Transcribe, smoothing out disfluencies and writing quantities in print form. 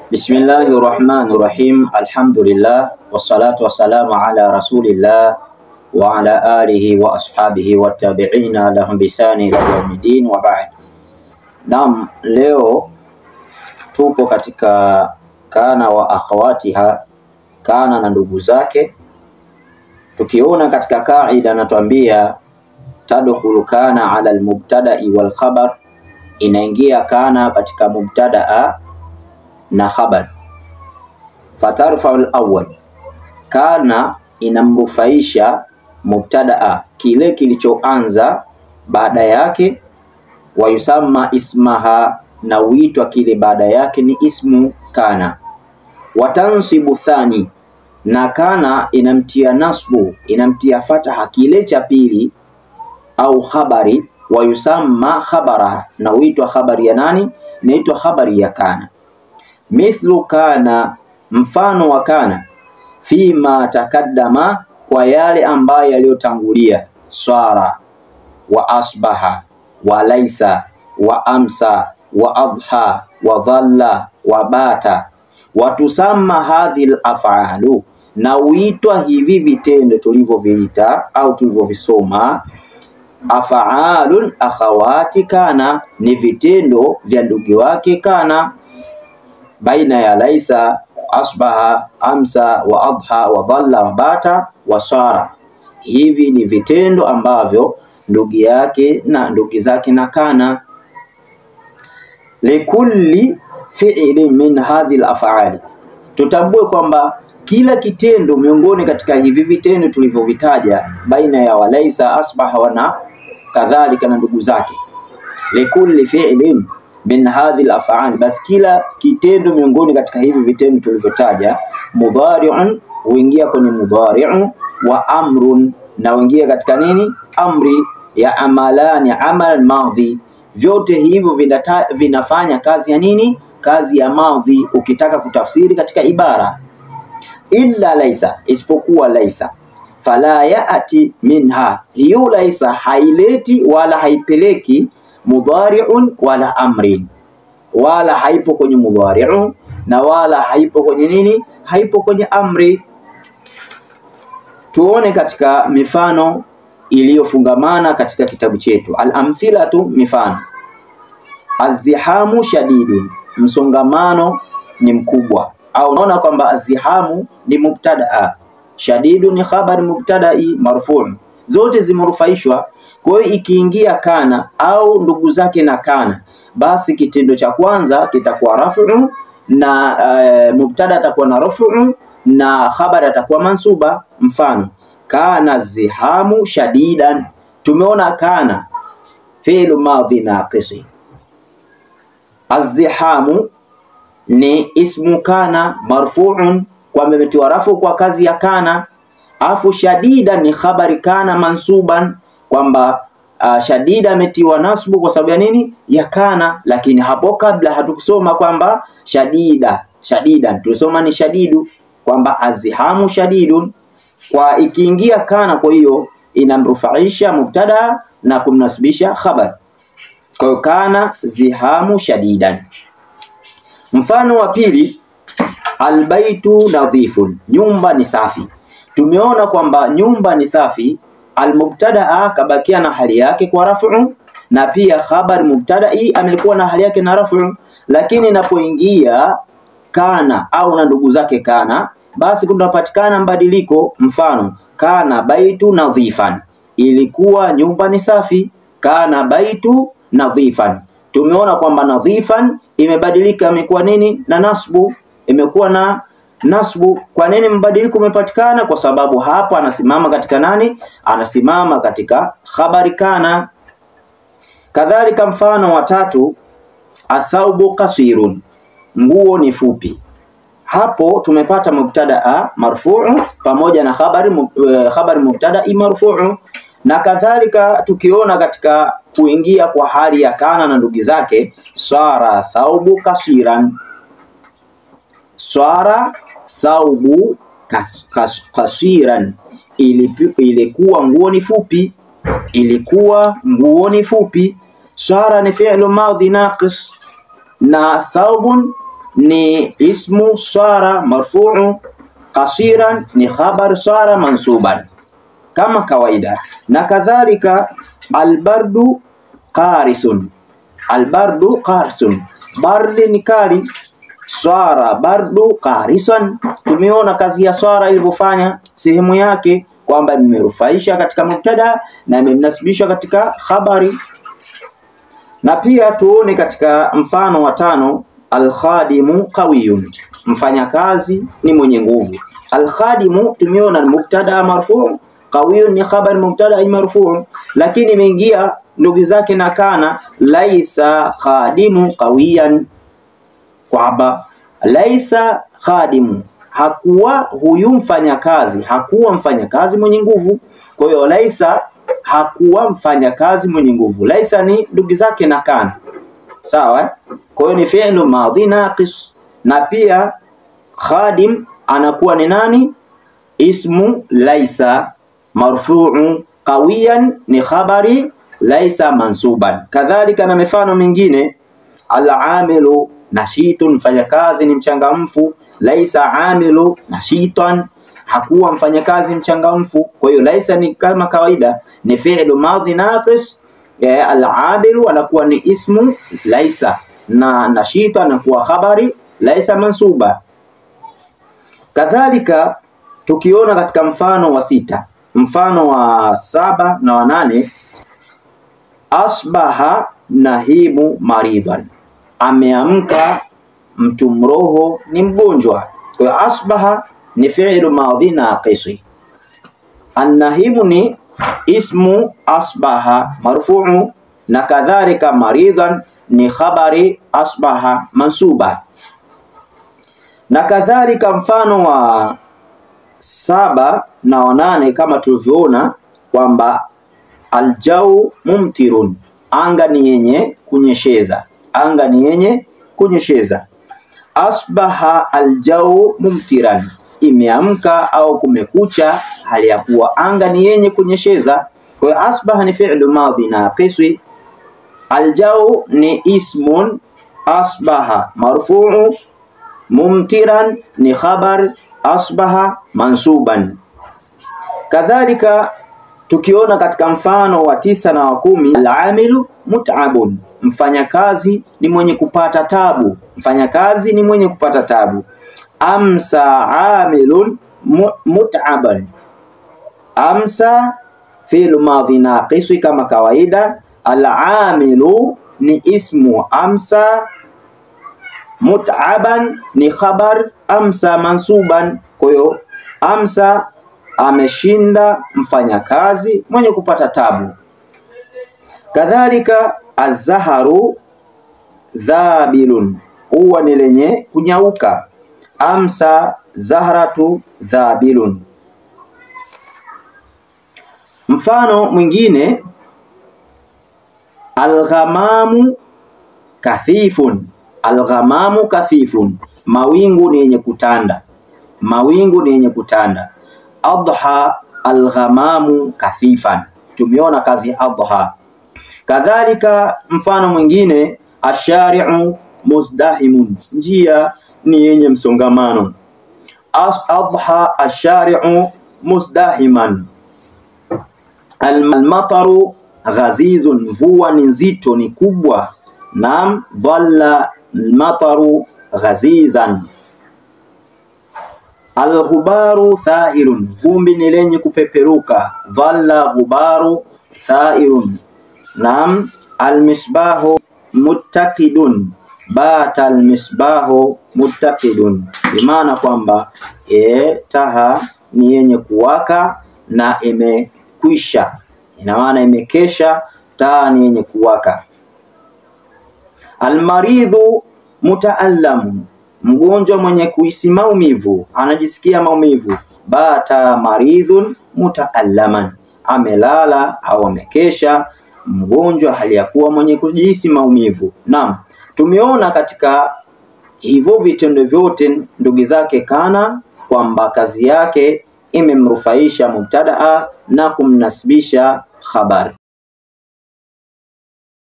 Bismillahirrahmanirrahim. Alhamdulillah wassalatu wassalamu ala rasulillah wa ala alihi wa ashabihi wattabi'ina lahum bisani ila yaumiddin wa ba'd. Naam, leo tupo katika kana wa akhawatiha, kana na ndugu zake. Tukiona katika kaida anatuambia tadkhulu kana ala almubtada'i wal khabar, inaingia kana katika mubtadaa na khabar. Fatarfa al-awwal, kana inamrufaisha mubtadaa kile kilichoanza baada yake, wa yusamma ismaha, na huitwa kile baada yake ni ismu kana. Watansibu thani, na kana inamtia nasbu, inamtia fataha kile cha pili au khabari, wa yusamma khabara, na huitwa khabari ya nani? Inaitwa khabari ya kana. Mithlu kana, mfano wa kana, fima takaddama, kwa yale ambayo yaliyotangulia, swara wa asbaha wa laisa wa amsa wa adha wa dhalla wa bata. Watusamma hadhil af'alu, na huitwa hivi vitendo tulivyoviita au tulivyovisoma, af'alun akhawati kana, ni vitendo vya ndugu wake kana, baina ya laisa, asbaha, amsa wa adha wa dhalla wa bata wa sara. Hivi ni vitendo ambavyo ndugu yake na ndugu zake na kana. Likulli fi'lin min hadhihi al-af'ali, tutambue kwamba kila kitendo miongoni katika hivi vitendo tulivyovitaja baina ya walaisa, asbaha wana kadhalika na ndugu zake, likulli fi'lin min hadhihi al-af'al, bas kila kitendo miongoni katika hivi vitendo tulivyotaja, mudhari'un huingia kwenye mudhari'u, wa amrun na huingia katika nini? Amri ya amalani, amal madhi. Vyote hivyo vinafanya kazi ya nini? Kazi ya madhi ukitaka kutafsiri katika ibara. Illa laisa, isipokuwa laisa, fala yaati minha, hiyo laisa haileti wala haipeleki mudhari'un wala amrin, wala haipo kwenye mudhari'u na wala haipo kwenye nini? Haipo kwenye amri. Tuone katika mifano iliyofungamana katika kitabu chetu. Al-amthilatu, mifano. Azihamu shadidun, msongamano ni mkubwa. Au unaona kwamba azihamu ni mubtadaa, shadidu ni khabar mubtadai marfu', zote zimerufaishwa. Kwa hiyo ikiingia kana au ndugu zake na kana, basi kitendo cha kwanza kitakuwa rafu na mubtada atakuwa na rafu na khabar atakuwa mansuba. Mfano, kana zihamu shadidan. Tumeona kana fi'lu madhi naqisi, azihamu ni ismu kana marfu'un, kwa imetiwa rafu kwa kazi ya kana. Afu shadidan ni khabari kana mansuban, kwamba shadida ametiwa nasbu kwa sababu ya nini? Ya kana. Lakini hapo kabla hatukusoma kwamba shadida shadidan, tulisoma ni shadidu, kwamba azihamu shadidun. Kwa ikiingia kana, kwa hiyo inamrufaisha mubtada na kumnasibisha khabar. Kwa hiyo kana zihamu shadidan. Mfano wa pili, albaitu nadhifun, nyumba ni safi. Tumeona kwamba nyumba ni safi, almubtadaa kabakia na hali yake kwa rafu, na pia khabar mubtadai amekuwa na hali yake na rafu. Lakini inapoingia kana au na ndugu zake kana, basi kunapatikana mbadiliko. Mfano, kana baitu nadhifan, ilikuwa nyumba ni safi. Kana baitu nadhifan, tumeona kwamba nadhifan imebadilika, imekuwa nini? Na nasbu, imekuwa na nasbu. Kwa nini mbadiliko umepatikana? Kwa sababu hapa anasimama katika nani? Anasimama katika khabari kana. Kadhalika mfano wa tatu, athaubu qasirun, nguo ni fupi. Hapo tumepata mubtada marfu'u pamoja na khabari mubtada marfu'u. Na kadhalika tukiona katika kuingia kwa hali ya kana na ndugu zake, sara thaubu kasiran, sara thaubu kasiran, ilikuwa nguo ni fupi, ilikuwa nguo ni fupi. Sara ni fi'lu madhi naqis, Na thawbun ni ismu sara marfuu, qasiran ni khabar sara mansuban kama kawaida. Na kadhalika albardu qarisun, albardu qarisun, bardi ni kali, swara bardu qarisan. Tumeona kazi ya swara ilivyofanya sehemu yake kwamba imerufaisha katika mubtada na imemnasibisha katika khabari. Na pia tuone katika mfano wa 5, alkhadimu qawiyun, mfanyakazi ni mwenye nguvu. Alkhadimu tumeona ni mubtada marfu, qawiyun ni khabar mubtada marfu, lakini imeingia ndugu zake na kana, laisa khadimu qawiyan, kwamba laisa khadimu, hakuwa huyu mfanyakazi, hakuwa mfanyakazi mwenye nguvu. Kwa hiyo laisa, hakuwa mfanyakazi mwenye nguvu. Laisa ni ndugu zake na kana, sawa eh? Kwa hiyo ni fi'lu madhi naqis. Na pia khadim anakuwa ni nani? Ismu laisa marfu'u, qawiyan ni khabari laisa mansuban. Kadhalika na mifano mingine, al-amilu nashitun, mfanyakazi ni mchangamfu. Laisa amilu nashitan, hakuwa mfanyakazi mchangamfu. Kwa hiyo laisa ni kama kawaida ni fi'lu madhi naqis. Al-amilu anakuwa ni ismu laisa na nashita anakuwa khabari laisa mansuba. Kadhalika tukiona katika mfano wa 6, mfano wa 7 na wa 8, asbaha nahimu maridhan, ameamka mtu mroho ni mgonjwa. Kwa hiyo asbaha ni fi'lu madhi naqisi, annahimu ni ismu asbaha marfu'u, na kadhalika maridhan ni khabari asbaha mansuba. Na kadhalika mfano wa 7 na wa 8 kama tulivyoona kwamba aljau mumtirun, anga ni yenye kunyesheza, anga ni yenye kunyesheza. Asbaha aljau mumtiran, imeamka au kumekucha hali ya kuwa anga ni yenye kunyesheza. Kwa hiyo asbaha ni fi'lu madhi naqisi, aljau ni ismun asbaha marfu'u, mumtiran ni khabar asbaha mansuban. Kadhalika tukiona katika mfano wa 9 na wa 10, al-amilu mut'abun, mfanyakazi ni mwenye kupata tabu, mfanyakazi ni mwenye kupata tabu. Amsa amilun mut'aban, amsa fi'lu madhi naqisi kama kawaida, al-amilu ni ismu amsa, mut'aban ni khabar amsa mansuban. Kwa hiyo amsa ameshinda mfanyakazi mwenye kupata tabu. Kadhalika azharu dhabilun, huwa ni lenye kunyauka. Amsa zahratu dhabilun. Mfano mwingine, alghamamu kathifun, alghamamu kathifun, mawingu ni yenye kutanda, mawingu ni yenye kutanda. Adha alghamamu kathifan, tumeona kazi adha. Kadhalika mfano mwingine, ashari'u muzdahimun, njia ni yenye msongamano. Adha ashari'u muzdahiman. Almataru ghazizun, mvua ni nzito, ni kubwa. Naam, dhalla almataru ghazizan. Alghubaru thairun, vumbi ni lenye kupeperuka. Dhalla ghubaru thairun. Naam, almisbahu muttaqidun, bata almisbahu muttaqidun, bimaana kwamba taha ni yenye kuwaka na imekwisha, ina maana imekesha, taa ni yenye kuwaka. Almaridhu mutaallamu, mgonjwa mwenye kuhisi maumivu, anajisikia maumivu. Bata maridhun mutaallaman, amelala au amekesha mgonjwa hali ya kuwa mwenye kujihisi maumivu. Naam, tumeona katika hivyo vitendo vyote ndugu zake kana kwamba kazi yake imemrufaisha mubtadaa na kumnasibisha khabari.